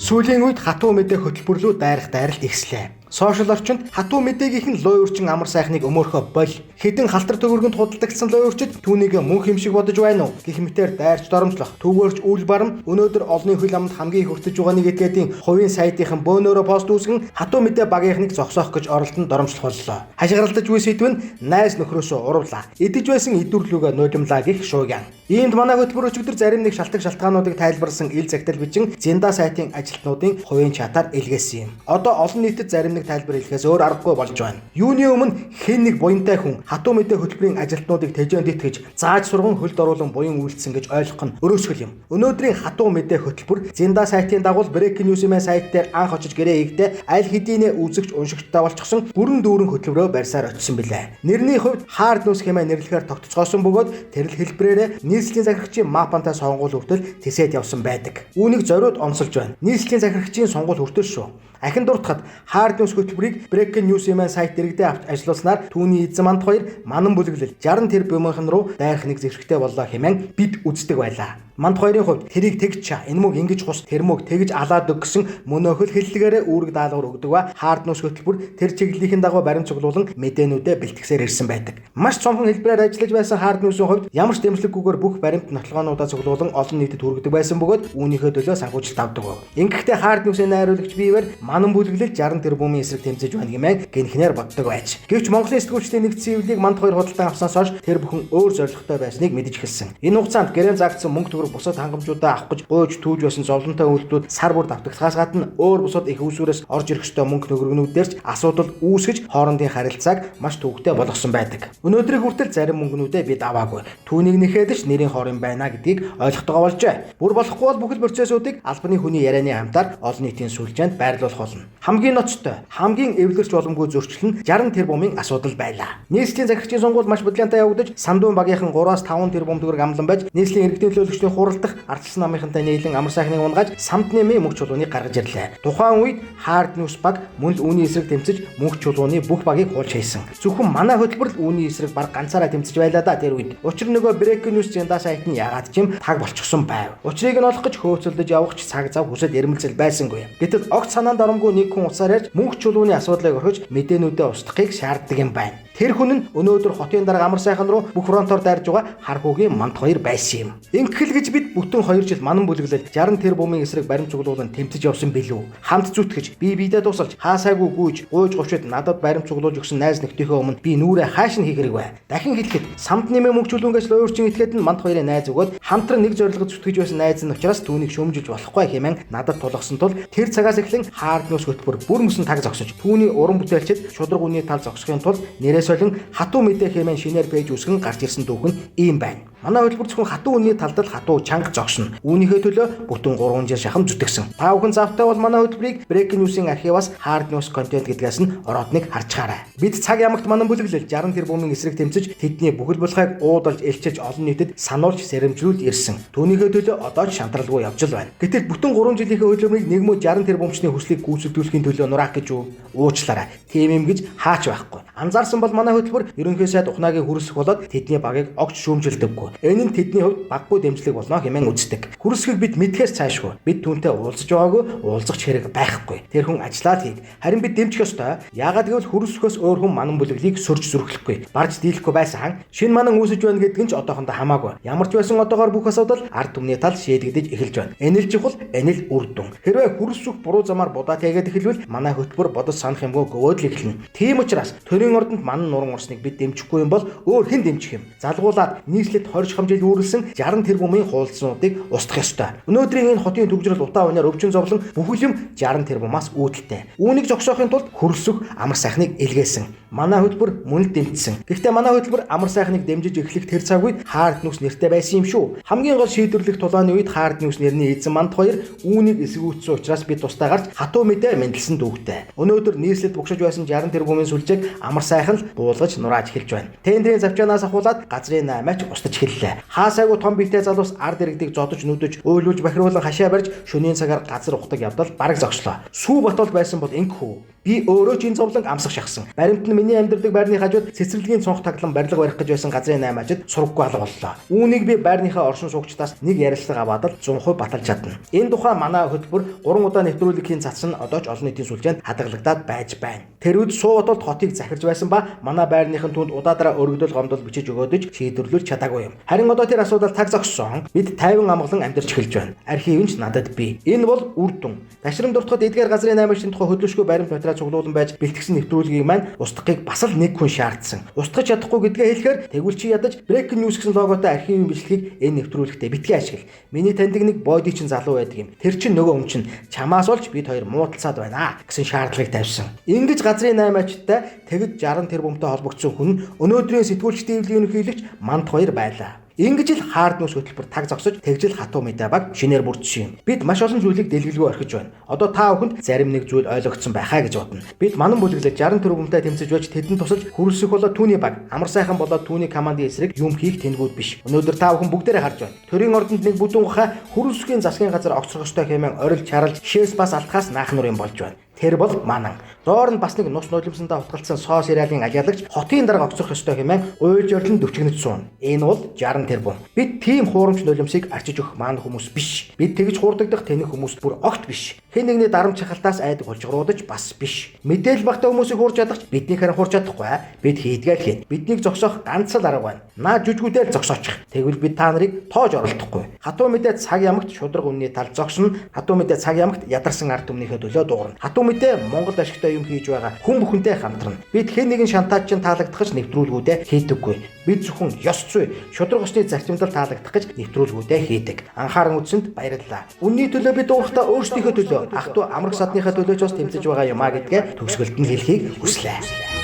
Сүүлийн үед хатуу мэдээ хөтөлбөрлүү дайрах дайралт ихслээ. Сошиал орчинд хатуу мэдээгийнх нь луу өрчин амар сайхныг өмөөрхөө боль. Хэдэн халтар төгөргөнд худалдагдсан луу өрчид түүнийг мөнх юм шиг бодож байна уу гэх мэтээр дайрч доромжлох. Түүгээрч үл барам өнөөдөр олонний хөл амд хамгийн их өртөж байгаа нэг этгээдийн хувийн сайтынхан бөөнөөрөө пост үүсгэн хатуу мэдээ багийнхныг зогсоох гэж оролдон доромжлох боллоо. Хашгиралдаж буй сэдв нь найз нөхрөөсөө урвлаа. Идэж байсан идүрлүүгээ нуулимлаа гэх шуугиан. Иймд манай хөтөлбөр өчигдөр зарим нэг шалтгаан шалтгаануудыг тайлбарласан ил загтал бичин Зинда сайтын ажилтнуудын хувийн чатаар илгээсэн юм. Одоо олон нийтэд зарим нэг тайлбар хэлэхээс өөр аргагүй болж байна. Юуны өмнө хэн нэг буянтай хүн хатуу мэдээ хөтөлбөрийн ажилтнуудыг тэжээнд итгэж зааж сурган хөлд оруулан буян үйлдсэн гэж ойлгох нь өрөөсгөл юм. Өнөөдрийн хатуу мэдээ хөтөлбөр Зинда сайтын дагуул Breaking News-ийн сайт дээр анх очиж гэрээ хийхдээ аль хэдийнэ үзэгч уншигчтай болчихсон бүрэн дүүрэн хөтөлбөрөө барьсаар очисон билээ. Нэрний хувьд Hard News хэмээн нэрлэхээр тогтцоосон бөгөөд тэрл хэлбэрээр нийслэлийн захирагчийн мапантай сонгуул хүртэл тэсээд явсан байдаг. Үүнийг зориуд онцолж байна. Нийслэлийн захирагчийн сонгуул хүртэл шүү. Ахин дуртахад Hard News хөтөлбөрийг Breaking News хэмээн сайт дэрэгдээ авч ажиллуулснаар түүний эзэн манд хоёр манан бүлэглэл 60 тэрбумынхан руу дайрах нэг зэвсэгтэй боллоо хэмээн бид үздэг байлаа. Манд хоёрын хувьд тэрийг тэгж чаа, энэ мөг ингэж хус, тэр мөг тэгж алаад өг гэсэн мөнөөхөл хэллэгээрээ үүрэг даалгавар өгдөг ба Hard News хөтөлбөр тэр чиглэлийн дагуу баримт цуглуулан мэдээнүүдээ бэлтгэсээр ирсэн байдаг. Маш цомхон хэлбэрээр ажиллаж байсан Hard News-ийн хувьд ямар ч дэмжлэггүйгээр бүх баримт нотолгоонуудаа цуглуулан олон нийтэд хүргэдэг байсан бөгөөд үүнийхээ төлөө санхүүжилт авдаг. Ингэхдээ Hard News-ийн найруулагч Бивер манан бүлэглэл 60 тэрбумын эсрэг тэмцэж байна хэмээн гинхнээр боддог байж. Гэвч Монголын сэтгүүлчдийн нэгдсэн хэвлэлийг манд хоёр худалдан авснаас хойш тэр бүхэн өөр зорилготой байсныг мэдэж эхэлсэн. Энэ хугацаанд гэрээн заагдсан мөнгө төгрөг бусад хангамжуудаа авах гэж гуйж түүж байсан зовлонтой үйлдэлүүд сар бүр давтагдахаас гадна өөр бусад их үүсвэрээс орж ирэх ёстой мөнгө төгрөгнүүдээр ч асуудал үүсгэж хоорондын харилцааг маш төвөгтэй болгосон байдаг. Өнөөдрийг хүртэл зарим мөнгнүүдээ бид аваагүй. Түүнийг нэхэд ч нэрийн хор юм байна гэдгийг ойлгохтойгоо болжээ. Бүр болохгүй бол бүхэл процессуудыг албаны хүний ярианы хамтаар олон нийтийн сүлжээнд байрлуулах болно. Хамгийн ноцтой, хамгийн эвлэрч боломгүй зөрчил нь 60 тэрбумын асуудал байлаа. Нийслэлийн захирагчийн сонгуул маш бодлонтой явагдаж, Сандуун багийнхан 3-5 тэрбум төгрөг амлан байж, нийслэлийн иргэдийн төлөөлөгчдийн хуралдах ардчилсан намынхантай нийлэн амар сайхныг унгааж, самдны мөнгө чулууныг гаргаж ирлээ. Тухайн үед Hard News баг мөн л үүний эсрэг тэмцэж мөнгө чулууны бүх багийг хуулж хийсэн. Зөвхөн манай хөтөлбөр л үүний эсрэг баг ганцаараа тэмцэж байлаа да тэр үед. Учир нь нөгөө Breaking News Зинда сайт нь ягаад ч юм таг болчихсон байв. Учрыг нь олох гэж хөөцөлдөж явах ч цаг зав хүсэл эрмэлзэл байсангүй. Гэтэл огт санаанд оромгүй нэг хүн утсаар ярьж мөнгө чулууны асуудлыг орхиж мэдээнүүдээ устгахыг шаарддаг юм байна. Тэр хүн нь өнөөдөр хотын дарга амар сайхан руу бүх фронтоор дайрж байгаа хархүүгийн манд хоёр байсан юм. Ингэхэл гэж бид бүтэн 2 жил манан бүлэглэл 60 тэрбумын эсрэг баримт цуглуулан тэмцэж явсан билүү. Хамт зүтгэж, бие биедээ тусалж, хаасайгүй гүйж, гуйж говчод надад баримт цуглуулж өгсөн найз нөхдийнхөө өмнө би нүрээ хааш нь хийх хэрэг бай. Дахин хэлэхэд самд нэмээ мөнгө чулуунгаас луурчин итгээд нь манд хоёрын найз өгөөд хамтран нэг зорилгод зүтгэж байсан найз нь учраас түүнийг шүүмжилж болохгүй хэмээн надад тулгасан тул тэр цагаас эхлэн Hard News хөтөлбөр бүр мөсөн таг зогсож түүний уран бүтээлчид шудраг үнийн тал зогсохын тулд нэрээ солин хатуу мэдээ хэмээн шинээр пэйж үүсгэн гарч ирсэн түүх нь ийм байна. Манай хөтөлбөр зөвхөн хатуу үнийн талд л хатуу чанга зогсно. Үүнийхээ төлөө бүтэн 3 жил шахам зүтгэсэн. Та бүхэн завтай бол манай хөтөлбөрийг Breaking News-ийн архиваас Hard News content гэдгээс нь ороод нэг харчгаарай. Бид цаг ямагт манан бүлэглэл 60 тэрбумын эсрэг тэмцэж тэдний бүхэл булхайг уудалж элчилж олон нийтэд сануулж сэрэмжлүүлж ирсэн. Түүнийхээ төлөө одоо ч шантралгүй явж л байна. Гэтэл бүтэн 3 жилийнхээ хөдөлмөрийг нэг мө 60 тэрбумчны хүслийг гүйцэтгүүлэхийн төлөө нураах гэж юу? Уучлаарай. Тийм юм гэж хаач байхгүй. Анзаарсан бол манай хөтөлбөр ерөнхий сайд Ухнаагийн хөрсөх болоод тэдний багийг огт шүүмжилдэггүй. Энэ нь тэдний хувьд баггүй дэмжлэг болно хэмээн үздэг. Хөрсөхийг бид мэдхээс цаашгүй. Бид түүнтэй уулзаж байгаагүй, уулзах ч хэрэг байхгүй. Тэр хүн ажиллаад хийг. Харин бид дэмжих ёстой. Яагаад гэвэл хөрсөхөөс өөр хүн манан бүлэглийг сөрж зүрхлэхгүй, барж дийлэхгүй байсан. Шинэ манан үүсэж байна гэдг нь ч одоохондоо хамаагүй. Ямар ч байсан одоогоор бүх асуудал ард түмний тал шийдэгдэж эхэлж байна. Энэ л чухал, энэ л үр дүн. Хэрвээ хөрсөх буруу замаар будаа тэгээд эхэлвэл манай хөтөлбөр бодож санах юмгүй гөвөөд л эхэлнэ. Тийм учраас төрийн ордонд манан нуран урсныг бид дэмжихгүй юм бол өөр хэн дэмжих юм? Залгуулад нийслэлд 20 шахам жил үүрлсэн 60 тэрбумын хуулцнуудыг устгах ёстой. Өнөөдрийн энэ хотын төгжрөл утаа унаар өвчин зовлон бүхэл юм 60 тэрбумаас үүдэлтэй. Үүнийг зогсоохын тулд хөрсөх амар сайхныг илгээсэн. Манай хөтөлбөр мөн л дэмжсэн. Гэхдээ манай хөтөлбөр амар сайхныг дэмжиж эхлэх тэр цаг үед Hard News нэртэй байсан юм шүү. Хамгийн гол шийдвэрлэх тулааны үед Hard News нэрний эзэн манд хоёр үүнийг эсэргүүцсэн учраас бид тусдаа гарч хатуу мэдээ мэндэлсэн дүүгтэй. Өнөөдөр нийслэлд бугшиж байсан 60 тэрбумын сүлжээг амар сайхан л буулгаж нурааж эхэлж байна. Тендрийн завчаанаас ахуулаад газрын наймаач устж эхэллээ. Хаасайгүй том биетэй залуус ард иргэдийг зодож нүдэж уйлуулж бахируулан хашаа барьж шөнийн цагаар газар ухдаг явдал бараг зогслоо. Сүү ботол байсан бол ингэхүү. Би өөрөө ч энэ зовлон амсах шахсан. Баримт нь миний амьдардаг байрны хажууд цэцэрлэгийн цонх таглан барилга барих гэж байсан газрын 8 ажид сураггүй алга боллоо. Үүнийг би байрныхаа оршин суугчдаас нэг ярилцлага аваад л 100% баталж чадна. Энэ тухай манай хөтөлбөр 3 удаа нэвтрүүлгийн цацсан одоо ч олон нийтийн сүлжээнд хадгалагдаад байж байна. Тэр үед Суубат хотыг захирж байсан ба манай байрныхан түнд удаадараа өргөдөл гомдол бичиж өгөөдөж шийдвэрлүүлж чадаагүй юм. Харин одоо тэр асуудал таг зогссон. Бид 50 амгалан амьдарч эхэлж байна. Архив нь ч надад бий. Энэ бол үр дүн. Ташрам дуртахад эдгээр газрын 8 ажлын тухай хөдөлшгүй баримт материал цуглуулан байж бэлтгэсэн нэвтрүүлгийг маань устгахыг бас л нэг хүн шаардсан. Устгах чадахгүй гэдгээ хэлэхээр тэгвэл чи ядаж Breaking News гэсэн логотой архивын бичлэгийг энэ нэвтрүүлэгтээ битгий ашигла. Миний таньдаг нэг боди чин залуу байдаг юм. Тэр чин нөгөө хүн чин чамаас олж бид хоёр муудалцаад байна гэсэн шаардлагыг тавьсан. Ингэж газрын 8 ажилттай тэгж 60 тэрбумтай холбогдсон хүн өнөөдрийн сэтгүүлчдийн эвлэгийн ерөнхийлөгч Манд хоёр байлаа. Ингэж л хаард нүс хөтөлбөр таг зогсож тэгжил хатуу мэдээ баг шинээр бүрдсэн юм. Бид маш олон зүйлийг дэлгэлгүй орхиж байна. Одоо та бүхэнд зарим нэг зүйл ойлгогдсон байхаа гэж бодно. Бид манан бүлэглэл 60 тэрбумтай тэмцэж байж тэдэнд тусалж хөрөлсөх болоо түүний баг амар сайхан болоо түүний командын эсрэг юм хийх тэнгүүд биш. Өнөөдөр та бүхэн бүгдээрээ харж байна. Төрийн ордонд нэг бүдүүн гахай хөрөлсөхийн засгийн газар огцрох ёстой хэмээн орил чаралж шээс бас алтхаас наах нүр юм болж байна. Тэр бол манан. Доор нь бас нэг нус нулимсандаа утгалцсан соо сериалын алиалагч хотын дарга огцрох ёстой хэмээн уйлж орлон төвчгөнөж сууна. Энэ бол 60 тэрбум. Бид тийм хуурамч нулимсыг арчиж өгөх маань хүмүүс биш. Бид тэгж хуурдагдах тэнэг хүмүүс бүр огт биш. Хэн нэгний дарамт чахалтаас айдаг хулжгруудаж бас биш. Мэдээл багтаа хүмүүсийг хуурж чадах ч бидний харин хуурч чадахгүй. Бид хийдгээл хэд. Биднийг зогсоох ганц л арга байна. Наа жүжгүүдээр зогсоочих. Тэгвэл бид та нарыг тоож оролдохгүй. Хатуу мэдээ цаг ямагт шудраг үнний тал зогсно. Хатуу мэдээ цаг ямагт ядарсан ард түмнийхээ төлөө дуугарна. Хатуу мэдээ Монгол ашигтай юм хийж байгаа хүн бүхэнтэй хамтрана. Бид хэн нэгэн шантаж чинь таалагдах гэж нэвтрүүлгүүдээ хийдэггүй. Бид зөвхөн ёс зүй, шудраг ёсны зарчимдал таалагдах гэж нэвтрүүлгүүдээ хийдэг. Анхааран үзсэнд баярлалаа. Үнний төлөө бид дуурахдаа өөрсдийнхөө төлөө, ах トゥ амрах садныхаа төлөө ч бас тэмцэж байгаа юм а гэдгээ төгсгөлд нь хэлхийг хүслээ.